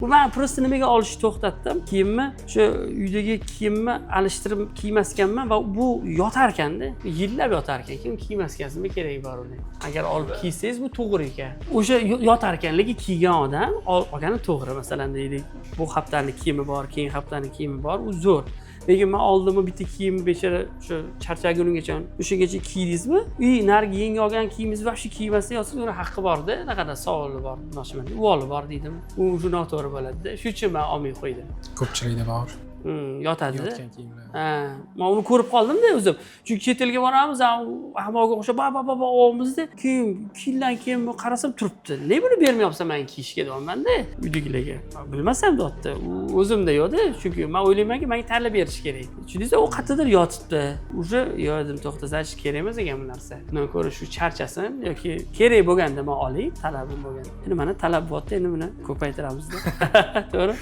Bu man просто nimaga olishni to'xtatdim kiyimni, o'sha uydagi kiyimni alishtirib kiymas ekanman va bu yotar ekanda, yillab yotar ekan. Kim kiymas ekansiz, nima keragi bor uni? Agar olib kiysangiz, bu to'g'ri ekan, o'sha yotar ekan. Lekin kiygan odam olgani to'g'ri. Masalan, deylik, bu haftani kiyimi bor, keyingi haftani kiyimi bor, u zo'r. Lekin man oldimmi bitta kiyimni, bechora o'sha charchagungacha o'shagacha kiydingizmi и narigi yangi olgan kiyimingizni вообще kiymasdan yotsangiz, uni haqqi borda, anaqada savoli bor demoqchiman, uvoli bor deydimi, u уже noto'g'ri bo'ladida. Shuning uchun man olmay qo'ydim. Ko'pchilikda bor. Yotadi. Yotgan kiyimlar. Ha, man uni ko'rib qoldimda o'zim, chunki chet elga boramiz, ahmoqga o'xshab ba ba ba ba olyapmizda. Keyin 2 yildan keyin bu qarasam, turibdi. Nega buni bermayapsan manga kiyishga, deyapmanda uydagilarga. Bilmasam, deyapti, u o'zimda yo'qda, chunki man o'ylaymanki, manga tanlab berish kerak, tushundingiz? U qayerdadir yotibdi уже. Yo'q, dedim, to'xta, значит, kerak emas ekan bu narsa. Undan ko'ra shu charchasin yoki kerak bo'lganda man olay, talabim bo'lganda. Endi mana talab bo'lyapti, endi buni ko'paytiramizda, to'g'ri.